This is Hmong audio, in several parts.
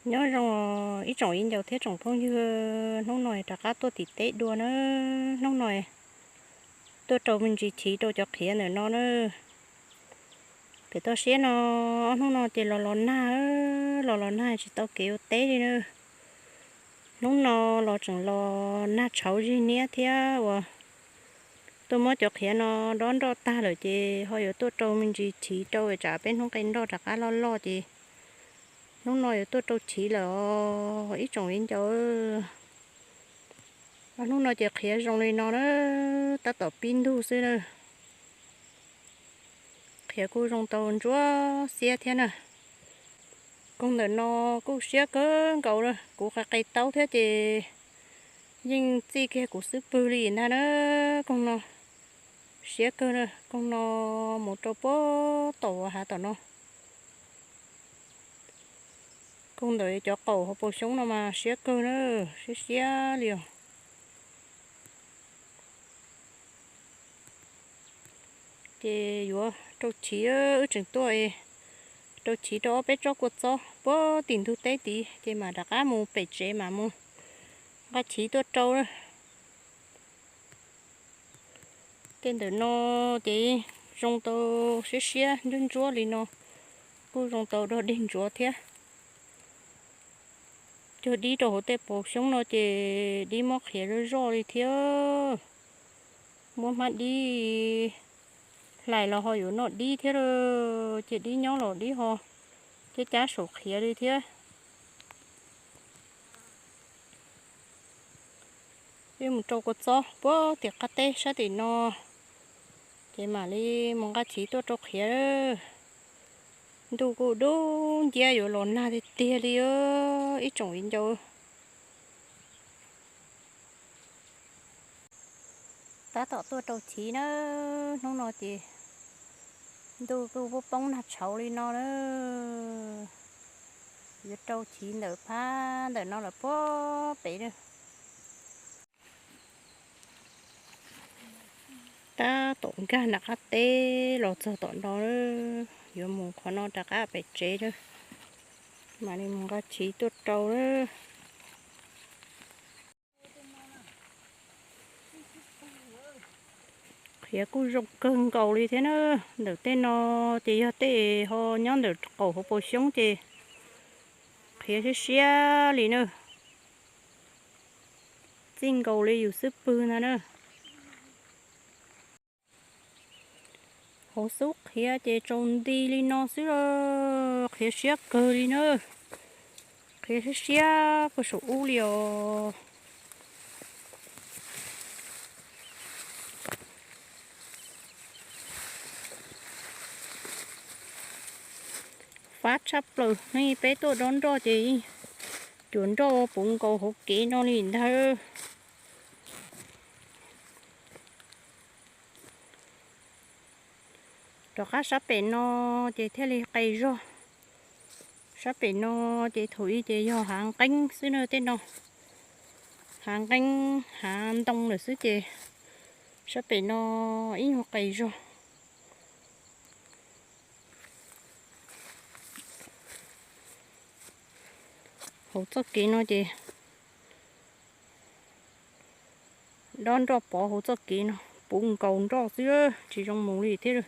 Nyob zoo ib tsoom viv ncaus thiab tsoom phooj ywg, hnub no rov qab tuaj tim teb dua na. Hnub no tuaj rau me ntsis chiv rau cov qhiav ntawm no na. Pem toj siab no, ob hnub no ces los los nag, los los nag tsis tau kev ua teb li na. Hnub no los tseem los nag tshauv zig niab thiab uas tuaj muab cov qhiav no dob nroj tag lawm ces ho yuav tuaj rau me ntsis chiv rau tsam peb hnub qe nroj rov qab loj loj ces hnub no yuav tuaj rau chiv lawm os ib tsoom viv ncaus. Ob hnub no ces qhiav zoo li no na, tab tom pib ntug xwb na. Qhiav kuj zoo tau ntsuab xiab thiab na. Koog ntawm no kuj siab kawg nkaus na, kuv qe qe taub thiab ces yeej txij kiag kuv xub pwg li ntag na. Koog no siab kawg na, koog no mus rau puag tom hav tom no. Koog ntawm cov qaum hauv paus xyoob no mas siab kawg na, siab siab li os. Ces yuav rau chiv, wb tseem tuaj rau chiv rau ob peb tsob kua txob puag tim ntug teb tid ces mam rov qab mus pem tsev mam mus nqa chiv tuaj rau. Tej ntawm no ces zoo tau siab siab ntsuab ntsuab li no, kuj zoo tau dog dig ntsuav thiab. Cog dib rau hauv tej paus xyoob no ces dib muab qhiav zoj zoj li thiab. Muab hmab dib hlais los ho yuav noj dib thiab, ces dib nyob los dib ho cab cab saum qhiav li thiab. Peb mus rau kua txob puag tim qab teb sab tim no, ces mam li mus nqa chiv tuaj rau qhiav. Ntuj kuj dub nciab yuav los nag tiag tiag li ib tsoom viv ncaus. Tab tom tuaj rau chiv na, hnub no ces ntuj kuj poob poob nag tshauv li no na. Yuav rau chiv ntawm phab ntawm no lawm puag pem na. Tab tom nkag nram qab teb los txog tom no, yuav mus qhov no rov qab pem tsev na, mam li mus nqa chiv tuaj rau na. Qhiav kuj zoo kawg nkaus li thiab na. Ntawm tej no ces yog tej ho nyob ntawm qaum hauv paus xyoob ces qhiav siab siab li na. Txij nkaus li yus xub pwg ntag na. Hauv xub qhiav ces tsaus nti li no xwb, qhiav siab kawg li na. Qhiav siab siab puag saum ub li os. Fab tshaj plaws ne, peb tuaj dob nroj ces cuam nroj puv nkaus hauv kev no li ntag. Rov qab sab pem no ces thiaj li qis zog. Sab pem no ces thaum ub ces yog hav nqeeb xwb na tej no. Hav nqeeb hav ntoo lawm xwb ces sab pem no ib nyuag qis zog. Hauv txoj kev no ces dob nroj pov hauv txoj kev no puv nkaus nroj xwb tsis zoo mus li thiab.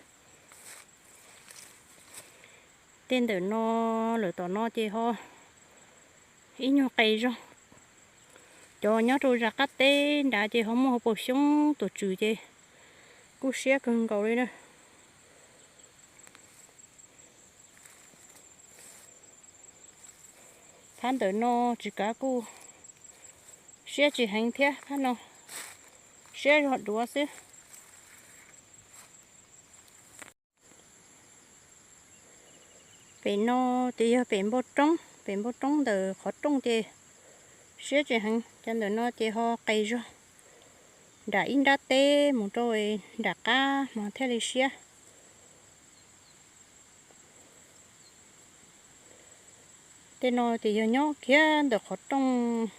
Tej ntawm no lawm tom no ces ho ib nyuag qis zog. Cov nyob rau zaj qab teb nrad ces ho muaj hauv paus xyoob tuam tswm ces kuj siab kawg nkaus li na. Phab ntawm no tsis kav kuj siab tsis heev thiab, phab no siab zog duav xwb. Pem no ces yog pem npoo roob, pem npoo roob ntawm qhov rooj ces siab tsis heev, cov ntawm no ces ho qis zog nram ib nrab teb mus rau nram qab mas thiaj li siab. Tej no ces yog nyob kiag ntawm qhov rooj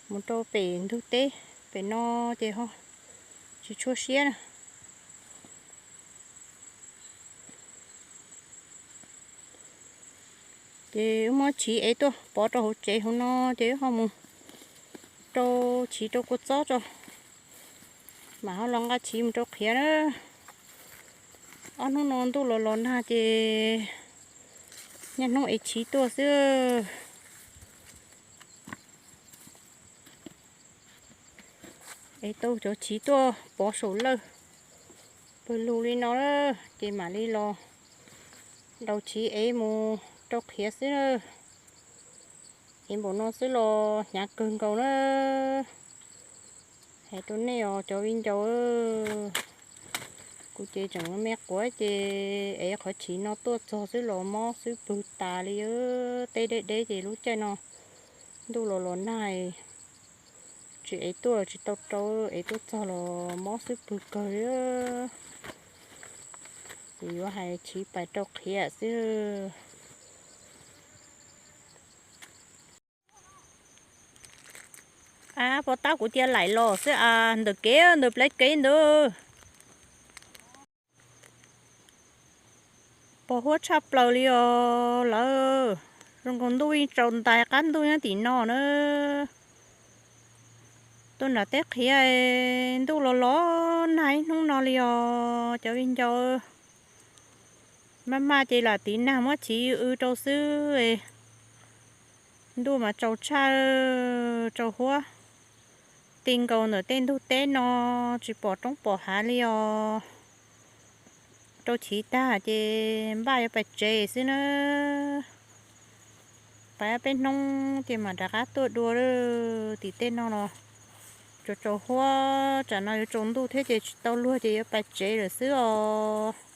mus rau pem ntug teb, pem no ces ho tsis tshua siab na. Ces wb muab chiv ev tuaj pov rau hauv tsev hauv no, ces wb ho mus rau chiv rau kua txob tso, mam ho los nqa chiv mus rau qhiav na. Ob hnub no ntuj los los nag ces niaj hnub ev chiv tuaj xwb. Ev tau cov chiv tuaj pov saum lawj pawg lug li no, ces mam li los daus chiv ev mus rau qhiav xwb na. Ev npaum no xwb los hnyav kawg nkaus na. Hais rau nej os cov viv ncaus, kuv ces tseem me quav ces ev qhov chiv no tuaj txog xwb los mob xwb pwg tas li. Teb deb deb ces lub caij no ntuj los los nag, tsis ev tuaj tsis tau rau, ev tuaj txog los mob xwb pwg kawg li. Ces yuav hais chiv pais rau qhiav xwb. Ab, pov tab kuv cia laim los xwb as, ntawm kev ntawm plawv kev ntawd. Pos huab tshaj plaws li os lawm. Zoo nkaus ntuj yeej tsaus ntais qab ntuj nyob tim no na. Tuaj nram teb qhiav ntuj los los nag ib hnub no li os cov viv ncaus. Maj maj ces lam tiv nag muab chiv w rau xwb. Ntuj mas tsaus tshaj, tsaus huab. Ti nkaus ntawm tej ntug teb no tsis pom roob pom hav li os. Rau chiv tag ces npaj yuav pais tsev xwb na. Pais ob peb hnub ces mam rov qab tuaj dua. Tim tej no los tsaus tsaus huab, tsam no yuav tsaus ntuj thiab ces tsis tau luag ces yuav pais tsev lawm xwb os.